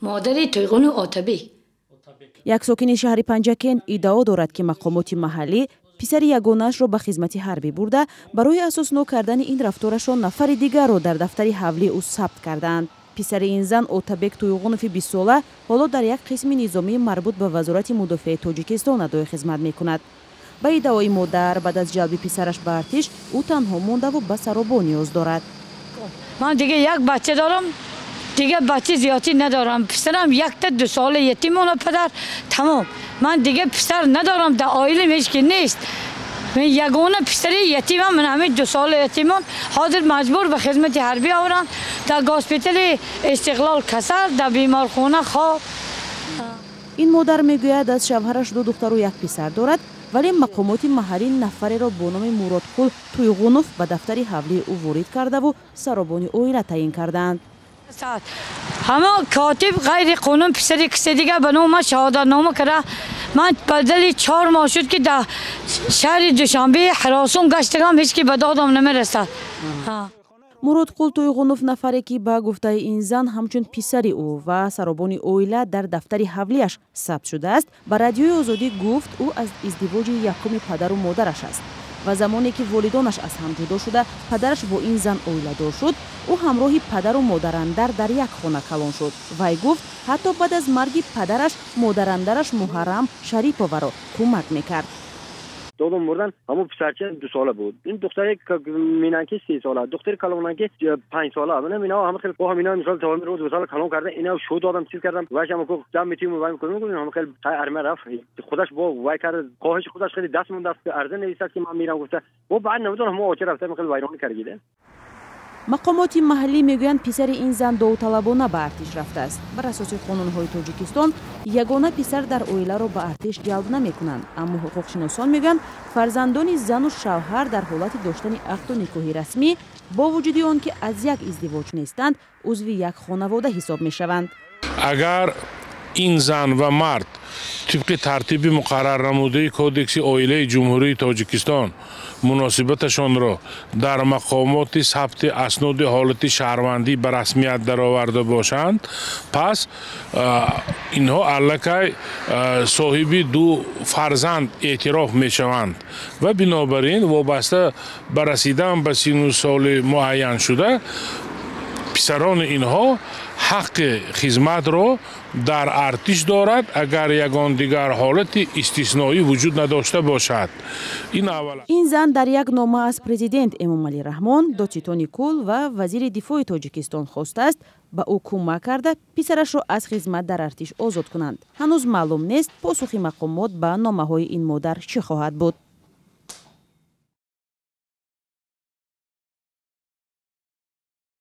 Модари Туйғуну Отабек. Як сокини шаҳри Панҷакент иддао дорад, ки мақомоти маҳаллӣ писари ягонаашро ба хизмати ҳарбӣ бурда, барои асоснок кардани ин рафторашон нафари дигарро дар дафтари ҳавлии ӯ сабт кардаанд. Писари ин зан, Отабек Туйғунови 20-сола, ҳоло дар як қисми низомии марбут ба Вазорати мудофиаи Тоҷикистон адои хизмат мекунад. Ба иддаои модар, баъд аз ҷалби писараш ба артиш, ӯ танҳо мондаву ба саробон ниёз дорад. Ман дига як бача дорам, дига бача зиёдӣ надорам. Писарам якта 2 сола ятимона, падар тамом. Ман дига писар надорам, дар оилам ҳеҷ ки нест. Ман ягона писари ятимам, ман ҳамин 2 сола ятимон. Ҳозир маҷбур ба хизмати ҳарбӣ оваранд, дар госпитали Истиқлол касал, дар беморхона хоб. Ин модар мегӯяд, аз шавҳараш ду духтару як писар дорад, вале мақомоти маҳаллӣ нафареро бо номи Муродқул Туйғунов ба дафтари ҳавлии ӯ ворид кардаву саробони оила таъин кардаанд. Ҳамо котиб ғайри қонун писари кисе дига ба номи ман шаҳодатнома кара. Ман бадали 4 моҳ шуд, ки дар шаҳри Душанбе ҳаросон гаштагам, ҳеҷ ки ба додам намерасад. Муродқул Туйғунов, нафаре ки ба гуфтаи ин зан ҳамчун писари ӯ ва саробони оила дар дафтари ҳавлиаш сабт шудааст, ба Радиои Озодӣ гуфт, ӯ аз издивоҷи якуми падару модараш аст ва замоне ки волидонаш аз ҳам ҷудо шуда, падараш бо ин зан оиладор шуд, ӯ ҳамроҳи падару модарандар дар як хона калон шуд. Вай гуфт, ҳатто баъд аз марги падараш модарандараш Муҳаррам Шариповаро кӯмак мекард. Додам мурдан, ҳамон писарча 2 сола буд, ин духтаре минанки 3 сола, духтари калонанки 5 сола. Мана ино ҳама хел бо ҳамино, мисол, тамоми рӯз, мисол, калон карда, ина шу додам, чиз кардам, вайшам ку дам метим, вай мекунем, ҳама хел армия рафт, худаш бо вай кард, хоҳиши худаш хеле даст монд, арза нависад, ки ман мирам гуфта, бо баъд намедонам ҳамо оча рафта, хеле вайронӣ кардида. Мақомоти маҳаллӣ мегӯянд, писари ин зан довталабона ба артиш рафтааст. Бар асоси қонунҳои Тоҷикистон, ягона писар дар оиларо ба артиш ҷалб намекунанд, аммо ҳуқуқшиносон мегӯянд, фарзандони зану шавҳар дар ҳолати доштани ақду никоҳи расмӣ, бо вуҷуди он ки аз як издивоҷ нестанд, узви як хонавода ҳисоб мешаванд. Агар ин зан ва мард тибқи тартиби муқаррарнамудаи Кодекси оилаи Ҷумҳурии Тоҷикистон муносибаташонро дар мақомоти сабти асноди ҳолати шаҳрвандӣ ба расмият дароварда бошанд, пас инҳо аллакай соҳиби ду фарзанд эътироф мешаванд ва бинобар ин вобаста ба расидан ба сину соли муайяншуда писарони инҳо ҳаққи хизматро дар артиш дорад, агар ягон дигар ҳолати истисноӣ вуҷуд надошта бошад. Ин аввал. Ин зан дар як нома аз президент Эмомалӣ Раҳмон, додситони кул ва вазири дифои Тоҷикистон хостааст, ба ӯ кӯмак карда, писарашро аз хизмат дар артиш озод кунанд. Ҳанӯз маълум нест, посухи мақомот ба номаҳои ин модар чӣ хоҳад буд.